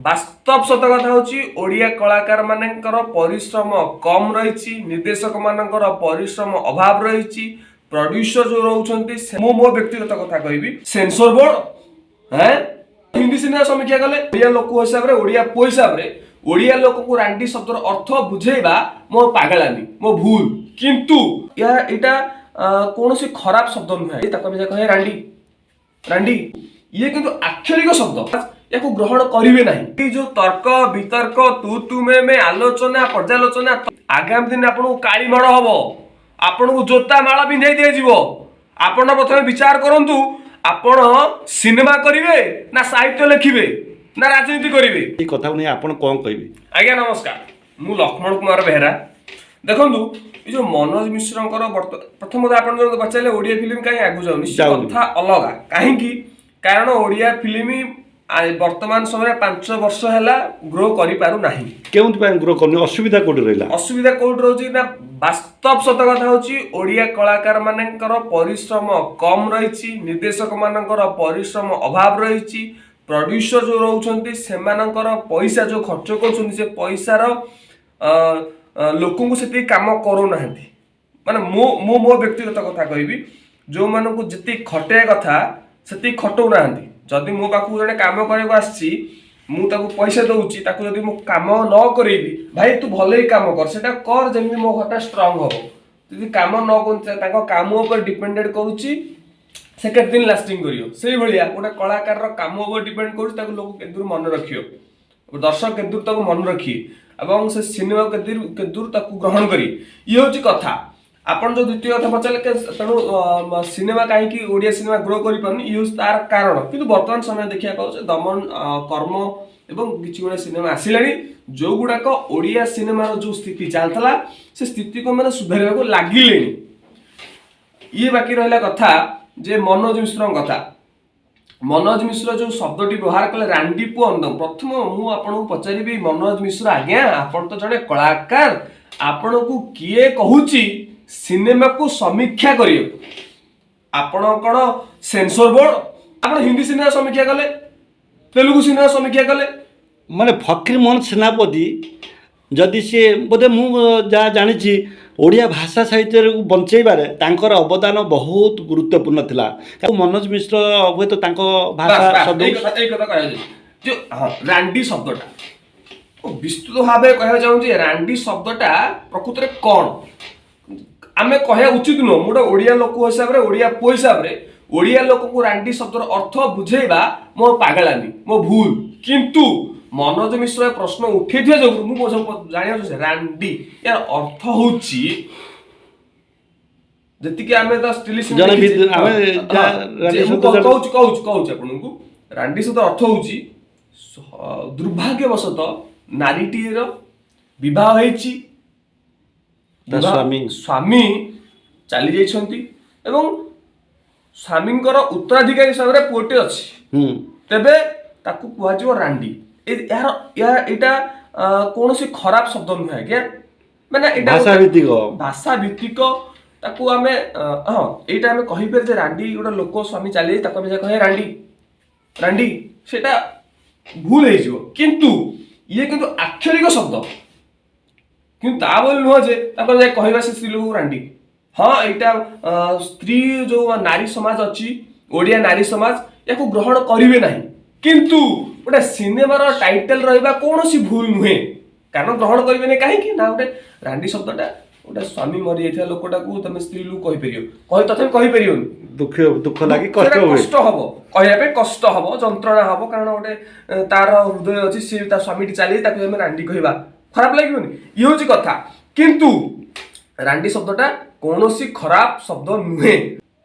ବାସ୍ତବ ସତ କଥା ହେଉଛି, ଓଡ଼ିଆ କଳାକାର ମାନଙ୍କର ପରିଶ୍ରମ କମ୍ ରହିଛି, ନିର୍ଦ୍ଦେଶକ ମାନଙ୍କର ପରିଶ୍ରମ ଅଭାବ ରହିଛି, ପ୍ରଡ୍ୟୁସର ଯୋଉ ରହୁଛନ୍ତି। ମୁଁ ମୋ ବ୍ୟକ୍ତିଗତ କଥା କହିବି, ସେନ୍ସର ବୋର୍ଡ ହେଁ। ହିନ୍ଦୀ ସିନେମା ସମୀକ୍ଷା କଲେ, ଓଡ଼ିଆ ଲୋକ ହିସାବରେ, ଓଡ଼ିଆ ପୁଅ ହିସାବରେ, ଓଡ଼ିଆ ଲୋକଙ୍କୁ ରାଣ୍ଡି ଶବ୍ଦର ଅର୍ଥ ବୁଝେଇବା ମୋ ପାଗଳାମି, ମୋ ଭୁଲ। କିନ୍ତୁ ଏହା ଏଇଟା କୌଣସି ଖରାପ ଶବ୍ଦ ନୁହେଁ। ତାକୁ ଆମେ ଯାହା କହିବା ରାଣ୍ଡି ରାଣ୍ଡି, ଇଏ କିନ୍ତୁ ଆକ୍ଷରିକ ଶବ୍ଦ, ୟାକୁ ଗ୍ରହଣ କରିବେ ନାହିଁ। ଏଇ ଯୋଉ ତର୍କ ବିତର୍କ, ତୁ ତୁ ମେ ମେ, ଆଲୋଚନା ପର୍ଯ୍ୟାଲୋଚନା, ଆଗାମୀ ଦିନେ ଆପଣଙ୍କୁ କାଳି ମାଡ଼ ହବ, ଆପଣଙ୍କୁ ଜୋତା ମାଳ ପିନ୍ଧେଇ ଦିଆଯିବ। ଆପଣ ପ୍ରଥମେ ବିଚାର କରନ୍ତୁ, ଆପଣ ସିନେମା କରିବେ ନା ସାହିତ୍ୟ ଲେଖିବେ ନା ରାଜନୀତି କରିବେ? ଏଇ କଥାକୁ ନେଇ ଆପଣ କ'ଣ କହିବେ? ଆଜ୍ଞା ନମସ୍କାର, ମୁଁ ଲକ୍ଷ୍ମଣ କୁମାର ବେହେରା। ଦେଖନ୍ତୁ, ଏ ଯୋଉ ମନୋଜ ମିଶ୍ରଙ୍କର ପ୍ରଥମତଃ ଆପଣ ଯୋଉ ପଚାରିଲେ ଓଡ଼ିଆ ଫିଲ୍ମ କାହିଁ ଆଗକୁ ଯାଉନି, ସେ ଯାଉନି। କଥା ଅଲଗା। କାହିଁକି? କାରଣ ଓଡ଼ିଆ ଫିଲ୍ମ ବର୍ତ୍ତମାନ ସମୟରେ 5 ବର୍ଷ ହେଲା ଗ୍ରୋ କରିପାରୁନାହିଁ। କେଉଁଥିପାଇଁ ଗ୍ରୋ କରୁନି? ଅସୁବିଧା କୋଉଠି ରହିଲା? ଅସୁବିଧା କୋଉଠି ରହୁଛି ନା, ବାସ୍ତବ ସତ କଥା ହଉଛି, ଓଡ଼ିଆ କଳାକାର ମାନଙ୍କର ପରିଶ୍ରମ କମ୍ ରହିଛି, ନିର୍ଦ୍ଦେଶକ ମାନଙ୍କର ପରିଶ୍ରମ ଅଭାବ ରହିଛି, ପ୍ରଡ୍ୟୁସର ଯୋଉ ରହୁଛନ୍ତି ସେମାନଙ୍କର ପଇସା ଯୋଉ ଖର୍ଚ୍ଚ କରୁଛନ୍ତି, ସେ ପଇସାର ଅ, ଅ, ଲୋକଙ୍କୁ ସେତିକି କାମ କରୁନାହାନ୍ତି। ମାନେ ମୁଁ ମୋ ବ୍ୟକ୍ତିଗତ କଥା କହିବି, ଯୋଉମାନଙ୍କୁ ଯେତିକି ଖଟେଇବା କଥା ସେତିକି ଖଟଉନାହାନ୍ତି। ଯଦି ମୋ ପାଖକୁ ଜଣେ କାମ କରିବାକୁ ଆସିଛି, ମୁଁ ତାକୁ ପଇସା ଦଉଛି, ତାକୁ ଯଦି ମୁଁ କାମ ନ କରେଇବି, ଭାଇ ତୁ ଭଲକି କାମ କର, ସେଟା କର ଯେମିତି ମୋ ଘରଟା ଷ୍ଟ୍ରଙ୍ଗ ହବ। ଯଦି କାମ ନ କରୁଛି, ତାଙ୍କ କାମ ଉପରେ ଡିପେଣ୍ଡେଡ କରୁଛି ସେ କେତେ ଦିନ ଲାଷ୍ଟିଂ କରିବ। ସେଇଭଳିଆ ଗୋଟେ କଳାକାରର କାମ ଉପରେ ଡିପେଣ୍ଡ କରୁଛି ତାକୁ ଲୋକ କେତେ ଦୂର ମନେ ରଖିବ, ଦର୍ଶକ କେତେ ଦୂର ତାକୁ ମନେ ରଖିବେ ଏବଂ ସେ ସିନେମାକୁ କେତେ ଦୂର ତାକୁ ଗ୍ରହଣ କରିବେ। ଇଏ ହେଉଛି କଥା। ଆପଣ ଯୋଉ ଦ୍ୱିତୀୟ କଥା ପଚାରିଲେ, ତେଣୁ ସିନେମା କାହିଁକି, ଓଡ଼ିଆ ସିନେମା ଗ୍ରୋ କରିପାରୁନି, ଇଏ ହେଉଛି ତାର କାରଣ। କିନ୍ତୁ ବର୍ତ୍ତମାନ ସମୟ ଦେଖିବାକୁ ପାଉଛେ ଦମନ, କର୍ମ ଏବଂ କିଛି ଗୁଡ଼ାଏ ସିନେମା ଆସିଲାଣି, ଯୋଉଗୁଡ଼ାକ ଓଡ଼ିଆ ସିନେମାର ଯୋଉ ସ୍ଥିତି ଚାଲିଥିଲା ସେ ସ୍ଥିତିକୁ ମାନେ ସୁଧାରିବାକୁ ଲାଗିଲେଣି। ଇଏ ବାକି ରହିଲା କଥା ଯେ ମନୋଜ ମିଶ୍ରଙ୍କ କଥା। ମନୋଜ ମିଶ୍ର ଯୋଉ ଶବ୍ଦଟି ବ୍ୟବହାର କଲେ, ରାଣ୍ଡି ପୁଅ ଅନ୍ଧ, ପ୍ରଥମ ମୁଁ ଆପଣଙ୍କୁ ପଚାରିବି, ମନୋଜ ମିଶ୍ର ଆଜ୍ଞା, ଆପଣ ତ ଜଣେ କଳାକାର, ଆପଣଙ୍କୁ କିଏ କହୁଛି ସିନେମାକୁ ସମୀକ୍ଷା କରିବାକୁ? ଆପଣ କଣ ସେନ୍ସର ବୋର୍ଡ? ଆପଣ ହିନ୍ଦୀ ସିନେମା ସମୀକ୍ଷା କଲେ, ତେଲୁଗୁ ସିନେମା ସମୀକ୍ଷା କଲେ। ମାନେ ଫକୀର ମୋହନ ସେନାପତି ଯଦି ସିଏ ବୋଧେ, ମୁଁ ଯାହା ଜାଣିଛି, ଓଡ଼ିଆ ଭାଷା ସାହିତ୍ୟକୁ ବଞ୍ଚେଇବାରେ ତାଙ୍କର ଅବଦାନ ବହୁତ ଗୁରୁତ୍ୱପୂର୍ଣ୍ଣ ଥିଲା। ମନୋଜ ମିଶ୍ର ହୁଏତ ତାଙ୍କ ଭାଷା ବାସ୍, ବାସ୍, ଶବ୍ଦ ଏଇ କଥା କହିବାକୁ ଯାଉଛି ଯୋଉ, ହଁ, ରାଣ୍ଡି ଶବ୍ଦଟା ଓ ବିସ୍ତୃତ ଭାବେ କହିବାକୁ ଚାହୁଁଛି। ରାଣ୍ଡି ଶବ୍ଦଟା ପ୍ରକୃତରେ କ'ଣ ଆମେ କହିବା ଉଚିତ ନୁହଁ। ମୁଁ ଗୋଟେ ଓଡ଼ିଆ ଲୋକ ହିସାବରେ, ଓଡ଼ିଆ ପୁଅ ହିସାବରେ, ଓଡ଼ିଆ ଲୋକଙ୍କୁ ରାଣ୍ଡି ଶବ୍ଦର ଅର୍ଥ ବୁଝେଇବା ମୋ ପାଗଳାମି, ମୋ ଭୁଲ। କିନ୍ତୁ ମନୋଜ ମିଶ୍ର ଏ ପ୍ରଶ୍ନ ଉଠେଇଥିବା ଯୋଗୁଁ ମୁଁ ସବୁ ଜାଣିବାକୁ ଚାହୁଁଛି, ରାଣ୍ଡି ଏହାର ଅର୍ଥ ହଉଛି, ଯେତିକି ଆମେ ତ ଷ୍ଟିଲି ଜଣେ ଆମେ ଯାହା ରାଣ୍ଡି ଶବ୍ଦ କହୁଛି କହୁଛି କହୁଛି ଆପଣଙ୍କୁ, ରାଣ୍ଡି ଶବ୍ଦ ଅର୍ଥ ହଉଛି ଦୁର୍ଭାଗ୍ୟବଶତଃ ନାରୀଟିର ବିବାହ ହେଇଛି, ତା ସ୍ୱାମୀ ସ୍ୱାମୀ ଚାଲି ଯାଇଛନ୍ତି ଏବଂ ସ୍ୱାମୀଙ୍କର ଉତ୍ତରାଧିକାରୀ ହିସାବରେ ପୁଅଟି ଅଛି, ତେବେ ତାକୁ କୁହାଯିବ ରାଣ୍ଡି। ଏହାର ଏହା ଏଇଟା କୌଣସି ଖରାପ ଶବ୍ଦ ନୁହେଁ ଆଜ୍ଞା। ମାନେ ଏଇଟା ଭାଷା ଭିତ୍ତିକ। ଭାଷା ଭିତ୍ତିକ। ତାକୁ ଆମେ ହଁ, ଏଇଟା ଆମେ କହିପାରିବା ଯେ ରାଣ୍ଡି ଗୋଟେ ଲୋକ, ସ୍ୱାମୀ ଚାଲି ଯାଇ ତାକୁ ଆମେ ଯାହା କହିବା ରାଣ୍ଡି ରାଣ୍ଡି, ସେଇଟା ଭୁଲ ହେଇଯିବ। କିନ୍ତୁ ଇଏ କିନ୍ତୁ ଆକ୍ଷରିକ ଶବ୍ଦ। କିନ୍ତୁ ତା ବୋଲି ନୁହଁ ଯେ ତାକୁ ଯାଇ କହିବା ସେ ସ୍ତ୍ରୀ ଲୋକକୁ ରାଣ୍ଡି। ହଁ, ଏଇଟା ସ୍ତ୍ରୀ ଯୋଉ ନାରୀ ସମାଜ ଅଛି, ଓଡ଼ିଆ ନାରୀ ସମାଜ ୟାକୁ ଗ୍ରହଣ କରିବେ ନାହିଁ। କିନ୍ତୁ ଗୋଟେ ସିନେମାର ଟାଇଟେଲ ରହିବା କୌଣସି ଭୁଲ ନୁହେଁ। କାରଣ ଗ୍ରହଣ କରିବେନି କାହିଁକି ନା, ଗୋଟେ ରାଣ୍ଡି ଶବ୍ଦଟା ଗୋଟେ ସ୍ୱାମୀ ମରିଯାଇଥିବା ଲୋକଟାକୁ ତମେ ସ୍ତ୍ରୀ ଲୋକ କହିପାରିବ, ତଥାପି କହିପାରିବନି। ଦୁଃଖ ଦୁଃଖ ଲାଗି କଷ୍ଟ ସେଟା ହୁଏ। କଷ୍ଟ ହବ, କହିବା ପାଇଁ କଷ୍ଟ ହବ, ଯନ୍ତ୍ରଣା ହବ। କାରଣ ଗୋଟେ ତାର ହୃଦୟ ଅଛି, ସିଏ ତା ସ୍ୱାମୀଟି ଚାଲି, ତାକୁ ଆମେ ରାଣ୍ଡି କହିବା, ଖରାପ ଲାଗିବନି? ଇଏ ହଉଛି କଥା। କିନ୍ତୁ ରାଣ୍ଡି ଶବ୍ଦଟା କୌଣସି ଖରାପ ଶବ୍ଦ ନୁହେଁ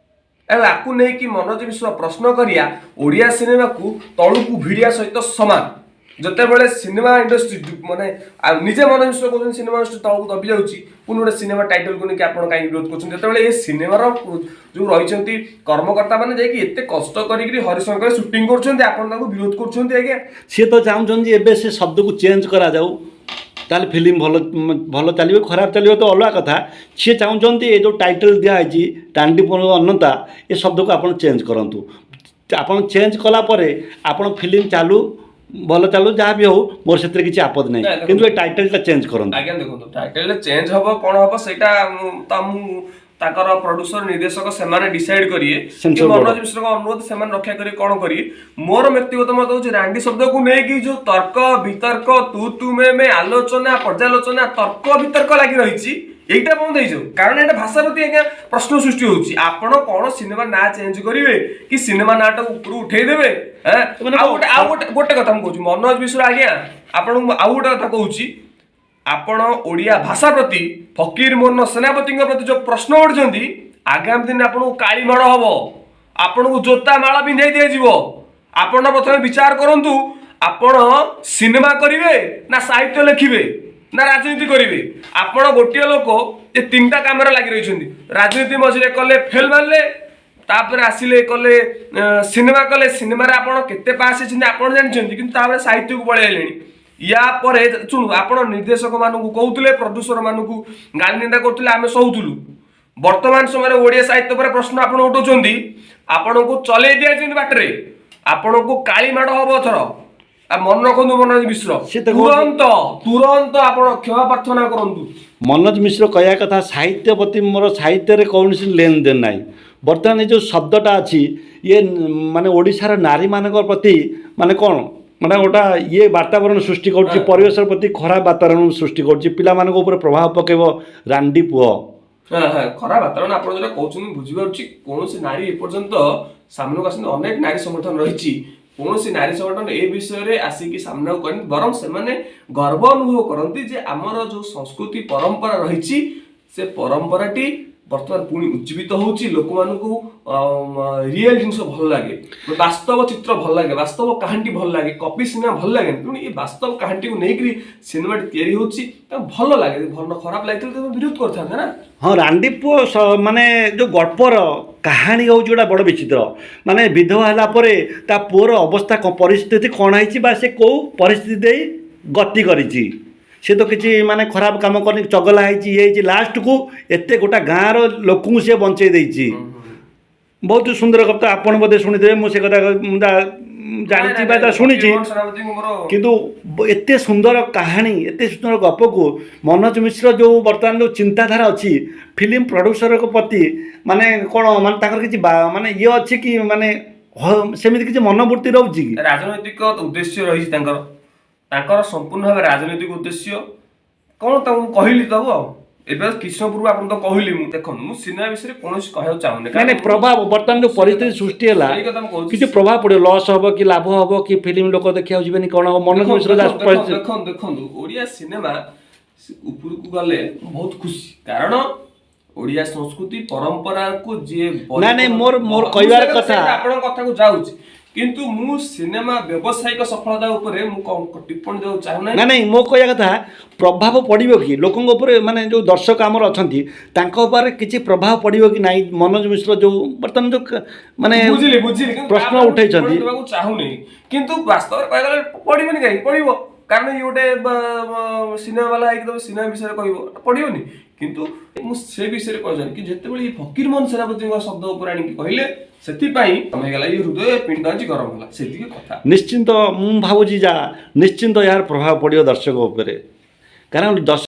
ଏବଂ ଆକୁ ନେଇକି ମନୋଜ ମିଶ୍ର ପ୍ରଶ୍ନ କରିବା ଓଡ଼ିଆ ସିନେମାକୁ ତଳକୁ ଭିଡ଼ିବା ସହିତ ସମାନ। ଯେତେବେଳେ ସିନେମା ଇଣ୍ଡଷ୍ଟ୍ରି ମାନେ ନିଜେ ମନୋଜ ମିଶ୍ର କହୁଛନ୍ତି ସିନେମା ଇଣ୍ଡଷ୍ଟ୍ରି ତଳକୁ ଦବି ଯାଉଛି, ପୁଣି ଗୋଟେ ସିନେମା ଟାଇଟଲକୁ ନେଇକି ଆପଣ କାହିଁକି ବିରୋଧ କରୁଛନ୍ତି? ଯେତେବେଳେ ଏ ସିନେମାର ଯୋଉ ରହିଛନ୍ତି କର୍ମକର୍ତ୍ତା ମାନେ ଯାଇକି ଏତେ କଷ୍ଟ କରିକିରି ହରିଶଙ୍କରରେ ସୁଟିଂ କରୁଛନ୍ତି, ଆପଣ ତାଙ୍କୁ ବିରୋଧ କରୁଛନ୍ତି ଆଜ୍ଞା? ସିଏ ତ ଚାହୁଁଛନ୍ତି ଏବେ ସେ ଶବ୍ଦକୁ ଚେଞ୍ଜ କରାଯାଉ, ତାହେଲେ ଫିଲ୍ମ ଭଲ ଭଲ ଚାଲିବ। ଖରାପ ଚାଲିବ ତ ଅଲଗା କଥା। ସିଏ ଚାହୁଁଛନ୍ତି ଏ ଯେଉଁ ଟାଇଟଲ୍ ଦିଆହେଇଛି ରାଣ୍ଡି ପୁଅ ଅନନ୍ତା, ଏ ଶବ୍ଦକୁ ଆପଣ ଚେଞ୍ଜ କରନ୍ତୁ। ଆପଣ ଚେଞ୍ଜ କଲା ପରେ ଆପଣ ଫିଲ୍ମ ଚାଲୁ। ଭଲ ଚାଲୁ, ଯାହା ବି ହଉ, ମୋର ସେଥିରେ କିଛି ଆପତ୍ତି ନାହିଁ। ନାଇଁ, ଦେଖନ୍ତୁ। କିନ୍ତୁ ଏ ଟାଇଟେଲଟା ଚେଞ୍ଜ କରନ୍ତୁ। ଆଜ୍ଞା, ଦେଖନ୍ତୁ, ଟାଇଟେଲ ଚେଞ୍ଜ ହବ କଣ ହବ ସେଇଟା ତ ମୁଁ ତାଙ୍କର ପ୍ରଡ୍ୟୁସର, ନିର୍ଦ୍ଦେଶକ ସେମାନେ ଡିସାଇଡ୍ କରିବେ କି Censor board। Manoj ମିଶ୍ରଙ୍କ ଅନୁରୋଧ ସେମାନେ ରକ୍ଷା କରି କଣ କରିବେ। ମୋର ବ୍ୟକ୍ତିଗତ ମତ ହଉଛି, ରାଣ୍ଡି ଶବ୍ଦକୁ ନେଇକି ଯୋଉ ତର୍କ ବିତର୍କ, ତୁ ତୁ ମେ ମେ, ଆଲୋଚନା ପର୍ଯ୍ୟାଲୋଚନା, ତର୍କ ବିତର୍କ ଲାଗି ରହିଛି, ଏଇଟା ବନ୍ଦ ହେଇଯାଉ। କାରଣ ଏଇଟା ଭାଷା ପ୍ରତି ଆଜ୍ଞା ପ୍ରଶ୍ନ ସୃଷ୍ଟି ହଉଛି। ଆପଣ କଣ ସିନେମା ନାଁ ଚେଞ୍ଜ କରିବେ କି ସିନେମା ନାଁଟାକୁ ଉପରୁ ଉଠେଇ ଦେବେ? ଏଁ? ମାନେ ଆଉ ଗୋଟେ କଥା ମୁଁ କହୁଛି ମନୋଜ ମିଶ୍ର ଆଜ୍ଞା, ଆପଣଙ୍କୁ ମୁଁ ଆଉ ଗୋଟେ କଥା କହୁଛି। ଆପଣ ଓଡ଼ିଆ ଭାଷା ପ୍ରତି, ଫକୀର ମୋହନ ସେନାପତିଙ୍କ ପ୍ରତି ଯୋଉ ପ୍ରଶ୍ନ ଉଠୁଛନ୍ତି, ଆଗାମୀ ଦିନରେ ଆପଣଙ୍କୁ କାଳି ମାଡ଼ ହବ, ଆପଣଙ୍କୁ ଜୋତା ମାଳ ପିନ୍ଧେଇ ଦିଆଯିବ। ଆପଣ ପ୍ରଥମେ ବିଚାର କରନ୍ତୁ, ଆପଣ ସିନେମା କରିବେ ନା ସାହିତ୍ୟ ଲେଖିବେ ନା ରାଜନୀତି କରିବେ? ଆପଣ ଗୋଟିଏ ଲୋକ ଯେ ତିନିଟା କାମରେ ଲାଗି ରହିଛନ୍ତି। ରାଜନୀତି ମଝିରେ କଲେ, ଫେଲ ମାରିଲେ। ତାପରେ ଆସିଲେ କଲେ ସିନେମା କଲେ, ସିନେମାରେ ଆପଣ କେତେ ପାସ୍ ହେଇଛନ୍ତି ଆପଣ ଜାଣିଛନ୍ତି। କିନ୍ତୁ ତାପରେ ସାହିତ୍ୟକୁ ପଳେଇ ଆଇଲେଣି। ୟା ପରେ ଶୁଣୁ, ଆପଣ ନିର୍ଦ୍ଦେଶକ ମାନଙ୍କୁ କହୁଥିଲେ, ପ୍ରଡ୍ୟୁସର ମାନଙ୍କୁ ଗାଳି ନିନ୍ଦା କରୁଥିଲେ, ଆମେ ସହୁଥିଲୁ। ବର୍ତ୍ତମାନ ସମୟରେ ଓଡ଼ିଆ ସାହିତ୍ୟ ଉପରେ ପ୍ରଶ୍ନ ଆପଣ ଉଠାଉଛନ୍ତି। ଆପଣଙ୍କୁ ଚଲେଇ ଦିଆଯାଇଛନ୍ତି ବାଟରେ, ଆପଣଙ୍କୁ କାଳି ମାଡ଼ ହବ ଏଥର। ଆଉ ମନେ ରଖନ୍ତୁ ମନୋଜ ମିଶ୍ର, ସେ ତ କହୁଛି- ତୁରନ୍ତ ତୁରନ୍ତ ଆପଣ କ୍ଷମା ପ୍ରାର୍ଥନା କରନ୍ତୁ। ମନୋଜ ମିଶ୍ର କହିବା କଥା, ସାହିତ୍ୟ ପ୍ରତି ମୋର ସାହିତ୍ୟରେ କୌଣସି ଲେନ ଦେନ ନାହିଁ। ବର୍ତ୍ତମାନ ଏ ଯେଉଁ ଶବ୍ଦଟା ଅଛି, ଇଏ ମାନେ ଓଡ଼ିଶାର ନାରୀମାନଙ୍କ ପ୍ରତି ମାନେ କ'ଣ ମାନେ ଗୋଟା ଇଏ ବାତାବରଣ ସୃଷ୍ଟି କରୁଛି, ପରିବେଶ ପ୍ରତି ଖରାପ ବାତାବରଣ ସୃଷ୍ଟି କରୁଛି, ପିଲାମାନଙ୍କ ଉପରେ ପ୍ରଭାବ ପକାଇବ ରାଣ୍ଡି ପୁଅ। ହଁ ହଁ ଖରାପ ବାତାବରଣ ଆପଣ ଯୋଉଟା କହୁଛନ୍ତି ମୁଁ ବୁଝିପାରୁଛି। କୌଣସି ନାରୀ ଏପର୍ଯ୍ୟନ୍ତ ସାମ୍ନାକୁ ଆସନ୍ତି, ଅନେକ ନାରୀ ସଂଗଠନ ରହିଛି, କୌଣସି ନାରୀ ସଂଗଠନ ଏ ବିଷୟରେ ଆସିକି ସାମ୍ନାକୁ କରନ୍ତି, ବରଂ ସେମାନେ ଗର୍ବ ଅନୁଭବ କରନ୍ତି ଯେ ଆମର ଯୋଉ ସଂସ୍କୃତି ପରମ୍ପରା ରହିଛି, ସେ ପରମ୍ପରାଟି ବର୍ତ୍ତମାନ ପୁଣି ଉଜ୍ଜୀବିତ ହଉଛି। ଲୋକମାନଙ୍କୁ ରିଏଲ ଜିନିଷ ଭଲ ଲାଗେ, ବାସ୍ତବ ଚିତ୍ର ଭଲ ଲାଗେ, ବାସ୍ତବ କାହାଣୀଟି ଭଲ ଲାଗେ, କପି ସିନେମା ଭଲ ଲାଗେନି। ତେଣୁ ଏ ବାସ୍ତବ କାହାଣୀଟିକୁ ନେଇକରି ସିନେମାଟି ତିଆରି ହଉଛି, ତାଙ୍କୁ ଭଲ ଲାଗେ। ଭଲ ଖରାପ ଲାଗିଥିଲେ ତ ବିରୋଧ କରିଥାନ୍ତେ ନା। ହଁ, ରାଣ୍ଡି ପୁଅ ମାନେ ଯେଉଁ ଗଳ୍ପର କାହାଣୀ ହେଉଛି ଗୋଟା ବଡ଼ ବିଚିତ୍ର। ମାନେ ବିଧବା ହେଲା ପରେ ତା ପୁଅର ଅବସ୍ଥା ପରିସ୍ଥିତି କ'ଣ ହେଇଛି ବା ସେ କେଉଁ ପରିସ୍ଥିତି ଦେଇ ଗତି କରିଛି। ସେ ତ କିଛି ମାନେ ଖରାପ କାମ କରିନି, ଚଗଲା ହେଇଛି, ଇଏ ହେଇଛି, ଲାଷ୍ଟକୁ ଏତେ ଗୋଟା ଗାଁର ଲୋକଙ୍କୁ ସେ ବଞ୍ଚେଇ ଦେଇଛି। ବହୁତ ସୁନ୍ଦର କଥା। ଆପଣ ବୋଧେ ଶୁଣିଥିବେ, ମୁଁ ସେ କଥା ମୁଁ ତା ଜାଣିଛି ବା ତା ଶୁଣିଛି। ଫକୀର ମୋହନ ସେନାପତିଙ୍କୁ ମୋର କିନ୍ତୁ ଏତେ ସୁନ୍ଦର କାହାଣୀ, ଏତେ ସୁନ୍ଦର ଗପକୁ ମନୋଜ ମିଶ୍ର ଯେଉଁ ବର୍ତ୍ତମାନ ଯେଉଁ ଚିନ୍ତାଧାରା ଅଛି ଫିଲ୍ମ ପ୍ରଡ୍ୟୁସରଙ୍କ ପ୍ରତି, ମାନେ କ'ଣ ମାନେ ତାଙ୍କର କିଛି ମାନେ ଇଏ ଅଛି କି, ମାନେ ସେମିତି କିଛି ମନୋବୃତ୍ତି ରହୁଛି କି? ରାଜନୈତିକ ଉଦ୍ଦେଶ୍ୟ ରହିଛି ତାଙ୍କର। ତାଙ୍କର ସମ୍ପୂର୍ଣ୍ଣ ଭାବେ ରାଜନୈତିକ ଉଦ୍ଦେଶ୍ୟ କ'ଣ ତାକୁ ମୁଁ କହିଲି ତାକୁ ଆଉ ଏବେ କିଛି ସମୟ ପୂର୍ବରୁ ଆପଣ ତ କହିଲି ମୁଁ। ଦେଖନ୍ତୁ, ମୁଁ ସିନେମା ବିଷୟରେ କୌଣସି କହିବାକୁ ଚାହୁଁନି। ନାଇଁ ନାଇଁ, ପ୍ରଭାବ ବର୍ତ୍ତମାନ ଯେଉଁ ପରିସ୍ଥିତି ସୃଷ୍ଟି ହେଲା, ସେଇ କଥା ମୁଁ କହୁଛି। କିଛି ପ୍ରଭାବ ପଡ଼ିବ, ଲସ୍ ହବ କି ଲାଭ ହବ କି ଫିଲ୍ମ ଲୋକ ଦେଖିବାକୁ ଯିବେନି, କ'ଣ ହବ? ମନୋଜ ଦେଖନ୍ତୁ, ମିଶ୍ର ଯାହା ଦେଖନ୍ତୁ, ପରିସ୍ଥିତି ଦେଖନ୍ତୁ ଦେଖନ୍ତୁ, ଓଡ଼ିଆ ସିନେମା ଉପରକୁ ଗଲେ ମୁଁ ବହୁତ ଖୁସି। କାରଣ ଓଡ଼ିଆ ସଂସ୍କୃତି ପରମ୍ପରାକୁ ଯିଏ ନାଇଁ, ନାଇଁ, ମୋର ମୁଁ କହିବାର ସେଇଟା ଆପଣଙ୍କ କଥାକୁ ଯାଉଛି, କିନ୍ତୁ ମୁଁ ସିନେମା ବ୍ୟବସାୟିକ ସଫଳତା ଉପରେ ମୁଁ ଟିପ୍ପଣୀ ଦେବାକୁ ଚାହୁଁନାହିଁ। ନାଇଁ ନାଇଁ, ମୋ କହିବା କଥା, ପ୍ରଭାବ ପଡ଼ିବ କି ଲୋକଙ୍କ ଉପରେ, ମାନେ ଯେଉଁ ଦର୍ଶକ ଆମର ଅଛନ୍ତି ତାଙ୍କ ଉପରେ କିଛି ପ୍ରଭାବ ପଡ଼ିବ କି ନାହିଁ? ମନୋଜ ମିଶ୍ର ଯେଉଁ ବର୍ତ୍ତମାନ ଯେଉଁ ମାନେ ବୁଝିଲି ବୁଝିଲି, କିନ୍ତୁ ପ୍ରଶ୍ନ ତା ଉପରେ ମୁଁ ଉଠେଇଛନ୍ତି। ଟିପ୍ପଣୀ ଦେବାକୁ ଚାହୁଁନି। କିନ୍ତୁ ବାସ୍ତବରେ କହିବାକୁ ଗଲେ ପଡ଼ିବନି କାହିଁକି? ପଡ଼ିବ। କାରଣ ଇଏ ଗୋଟେ ସିନେମା ବାଲା ହେଇକି ତମେ ସିନେମା ବିଷୟରେ କହିବ, ପଡ଼ିବନି। କିନ୍ତୁ ମୁଁ ସେ ବିଷୟରେ କହିଛନ୍ତି କି ଯେତେବେଳେ ଏଇ ଫକୀର ମୋହନ ସେନାପତିଙ୍କ ଶବ୍ଦ ଉପରେ ଆଣିକି କହିଲେ, ସେଥିପାଇଁ ତମେ ହେଇଗଲା ଏଇ ହୃଦୟ ପିଣ୍ଡ ଆଜି ଗରମ ହେଲା, ସେତିକି କଥା। ନିଶ୍ଚିନ୍ତ ମୁଁ ଭାବୁଛି ଯା ନିଶ୍ଚିନ୍ତ ଏହାର ପ୍ରଭାବ ପଡ଼ିବ ଦର୍ଶକ ଉପରେ, କାରଣ ଦର୍ଶକ